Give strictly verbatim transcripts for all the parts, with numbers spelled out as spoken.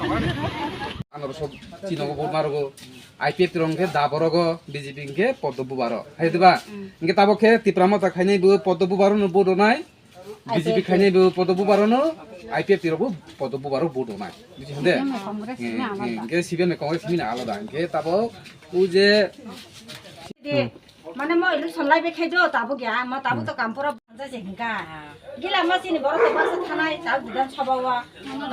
Ano sok chino bo marogo. I P F T rok hwnkhe da borogo, B J P hwnkhe Poddo Bubaro. Hai diba? Hwnkhe tabok khe Tipra Motha khainai bo Poddo Bubaro no vote rwnai. B J P khainai bo Poddo Bubaro no, I P F T rok bo Poddo Bubaro vote rwnai. Buji hande? Hwnkhe C P M ni Congress himina alada. Hwnkhe tabok o je Mane mo election lai be khe jo, tabuk ya, mo tabuk to kam pura banja se hinka. Gila mo sini borok to basa thanai, tabuk Bidhan Sabha wa.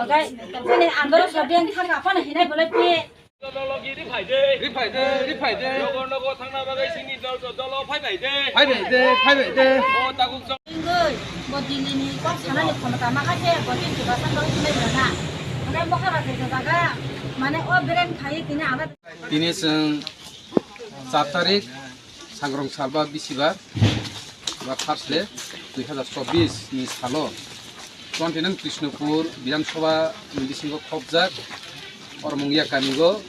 Bagai, sini andoro so biang thang apa na hinai bolai pe. Ri phai de, ri phai de. Nogo, nogo thangna bagai sini dol, dol, dol, phai phai de. Phai phai de, phai phai de. O tabuk jok. Ingoi, bo Delhi ni kok sana ni khomota ma kha se, bo tin tiba san dol hinai na. Mane mo kha ba se jaga, mane o beren khai tini ana. Tini chwng char tarik, Sangrong salba bisibar, ba Thursday, dui hazar chobbish ni salo, twenty nine Krishnapur Bidhan Sabha ni bisingo khopjak, Ormungya kamigo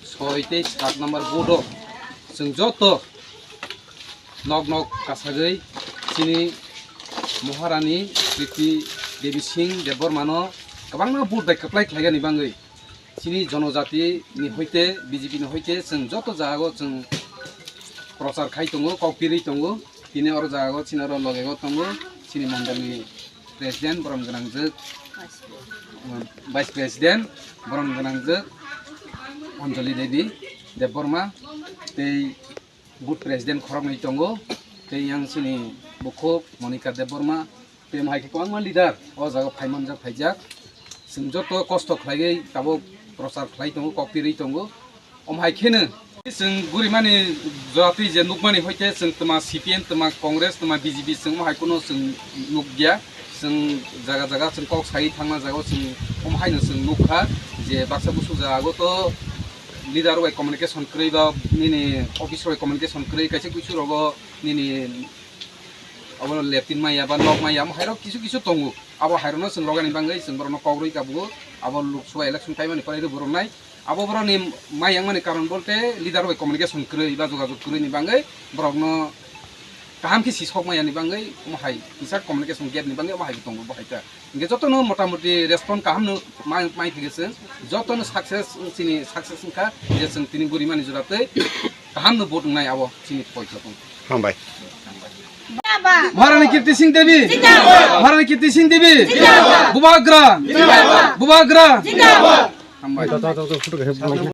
soi tei sat number vote o chwng joto nok nok kasagwi chini Maharani Kriti Devi Singh Debbarmano kwbangma vote bai kwplai khlaigani bagwi. Chini jonojati ni hoite, B J P ni hoite chwng joto jagao chwng prochar khai tongo, kok pirwi tongo. Tini oro jagao chini oro logego tongo chini mondol ni president borom gwnangjwk, vice president borom gwnangjwk Anjali Devi Debbarma tei booth president khoroknwi tongo, tei yang chini bukhuk Monika Debbarma, tei omo hai khe kwbangma leader o jaga phai manjak, phaijak. Chwng joto kosto khlaiwi tabuk prochar khlai tongo, kok pirwi tongo. Omo hai kheno chwng gurimani jora twi je nukmani hoite chwng twma C P M, twma Congress, twma B J P chwng omo hai kheno chwng nukya. Chwng jaga jaga chwng kok sai thangna jagao chwng omo haino chwng nukha je baksa busu jagao to leader bai communication kwrwi ba nini office bai communication kwrwi, kaisa kuisu rogo nini abo leptin maya ba nok maya, amo hairok kisu kisu tongo. Abo hairokno chwng rogani bagwi chwng borokno kok rwi kabugo. Abo Lok Sabha election time ani pore rw borok nai. Abo borokni mayang mani karon bolte leader bai communication kwrwi ba jogajog kwrwi ni bagwi borokno kaham khe sisok maya ni bagwi omo hai kisa communication gap ni bagwi omo hai tongo bo hai ta. Hingke jotono motamoti respond kaham no mai, mai thige chwng, jotono success, chini success wngkha je chwng tini gurimani jora tei kaham no vote wngnai abo chini poito tong. Hambai. Maharani Kirti Singh Devi. Maharani Kirti Singh Devi. Bubagra. Bubagra. Hambai.